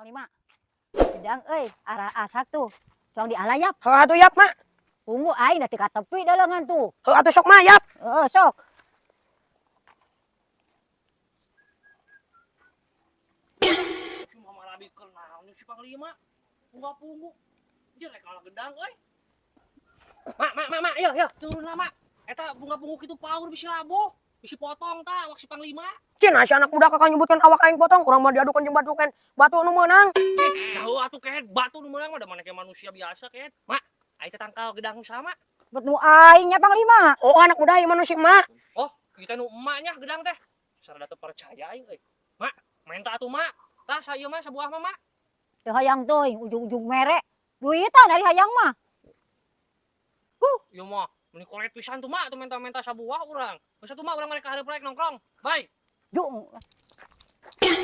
Panglima. Gedang euy, arah asak tuh. Cong dialayap. Heuh atuh yap, Mak. Tunggu aing da ka tepi dalengan tuh. Heuh atuh sok mah yap. Heeh, sok. Si Mama Rabi kenal si Panglima. Punga-pungu. Dia rek kalah gedang euy. Mak, mak, mak, mak, yo, yo, turun lah, mak. Eta bunga-bungu kitu power bisi labuh, bisi potong tah awak si Panglima. Cina si anak muda kakak nyebutkan awak aing potong, kurang mah diadukan jeung batu kan. Batu nu meunang. Ih, jauh atuh kehed batu nu meunang mah da mana kayak manusia biasa kehed. Mak, aing teh tangkal gedang nu sama. Bet nu aing nya Panglima. Oh, anak muda ieu manusia mah. Oh, kita nu emaknya gedang teh. Sarada teu percaya aing euy. Mak, menta atuh mak. Tah saya mah sabuah mah, mak. Teu hayang teuing ujung-ujung mere. Duitan ari hayang mah. Ieu mah meni koret pisan tuh mak, tuh menta-menta sabuah urang. Geus atuh mak urang mereka hareup rek nongkrong. Bye. Jung.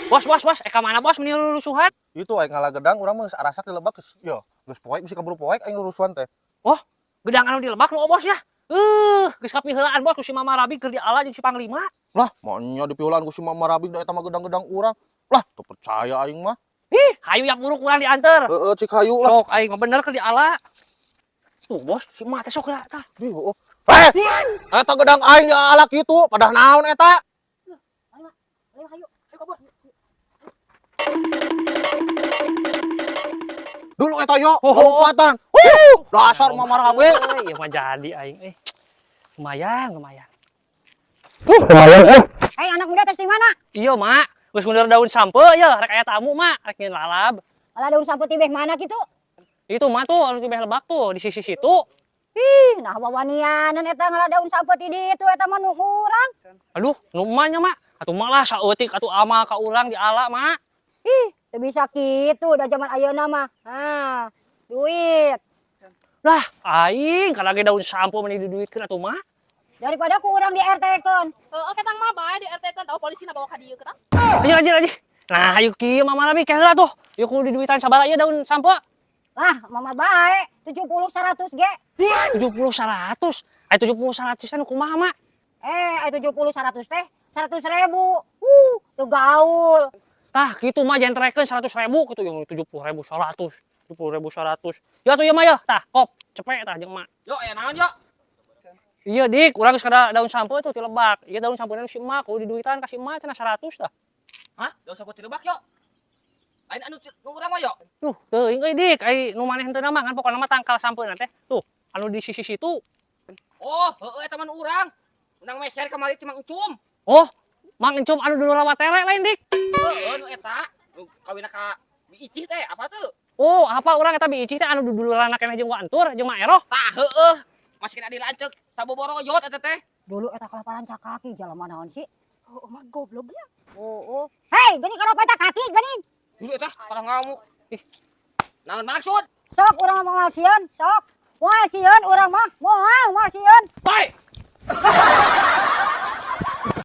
Bos, bos, bos, ka mana bos meni rurusuhan? Itu aing ngalah gedang urang mah geus arasak di lebak geus yo, geus poek bisi kaburu poek aing rurusuhan teh. Oh, gedang anu di lebak nu obosnya. Geus kapiheulaan bos ku si Mama Rabi keur diala jeung si Panglima. Lah, maunya dipiheulaan ku si Mama Rabi da eta mah gedang-gedang urang. Lah, teu percaya aing mah. Ih, hayu yak buruk urang dianter. Heeh, cik hayu lah. Sok aing mah bener keur diala. Tuh bos, si emak teh sok geura tah. Ih, heueuh. Eh, eta gedang aing diala kitu, padah naon eta? Ayo hayu. Hayu kabur. Dulu eta yo, Oh, lompatan. Dasar Mama Rabi. Ieu mah jadi aing euy. Lumayan, lumayan. Lumayan eh. Hei anak muda tes di mana? Iya, Mak. Geus ngundur daun sampe ya, rek aya tamu, Mak. Rek nyeun lalab. Alah daun sampe tibeh mana kitu? Itu mah tuh anu tibeh lebak tuh di sisi situ. Ih, nah wawanianan eta ngalah daun sampe ti ditu eta mah nu urang. Aduh, nu emaknya, Mak. Atuh mak lah saeutik atuh amal ka urang diala, Mak. Ih, teu bisa kitu da zaman ayeuna mah. Ha, duit. Lah, aing kana ge daun sampo meni diduitkeun atuh, Mak. Daripada ku urang di RT-keun. Heeh, ketang mah bae di RT-keun tahu polisi na bawa ka dieu ketang. Anjir, anjir, anjir. Nah, ayo kieu Mama Rabi ke heula tuh. Ieu kudu diduitan sabaraha ieu daun sampo? Lah, mama bae 70 100 ge. 70 100. Ai 70 100 teh nu kumaha, Mak? Ai 70 100 teh 100.000. Teu gaul. Tah, kitu mah jentrekeun 100.000 kitu yang 70.000 100, 70.000 100. Ya atuh ieu mah ya, tah kop, cepet tah jeung mak. Yo, aya naon yo? Iya, Dik, urang geus kada daun sampo tuh ti lebak. Iya daun sampona si emak kudu diduitan ka si emak cenah 100 tah. Hah? Daun sampo ti lebak yo? Lain anu nu urang mah yo. Tuh, teuing euy Dik, ai nu maneh henteu mah kan pokona mah tangkal sampeuna teh. Tuh, anu di sisi situ. Oh, heueuh eta mah nu urang. Unang meser kamari ti Mang Encum. Oh, Mang Encum anu dulu rawat tere lain, Dik. Heueuh nu eta, nu kawina ka Bi Icih teh, apa tuh? Oh, apa urang eta Bi Icih teh anu duduluranna keneh jeung Wa Entur jeung Ma Eroh. Tah, heueuh. Masih kena dilancek saboboroyot eta teh. Dulu eta kalaparan cakaki jalma naon sih? Oh, mah goblok ya. Oh, oh. Hei, geuning kalaparan cakaki geuning. Dulu eta parah ngamuk. Ih. Naon maksud? Sok urang mah moal sieun, sok. Moal sieun urang mah, moal moal sieun. Bye.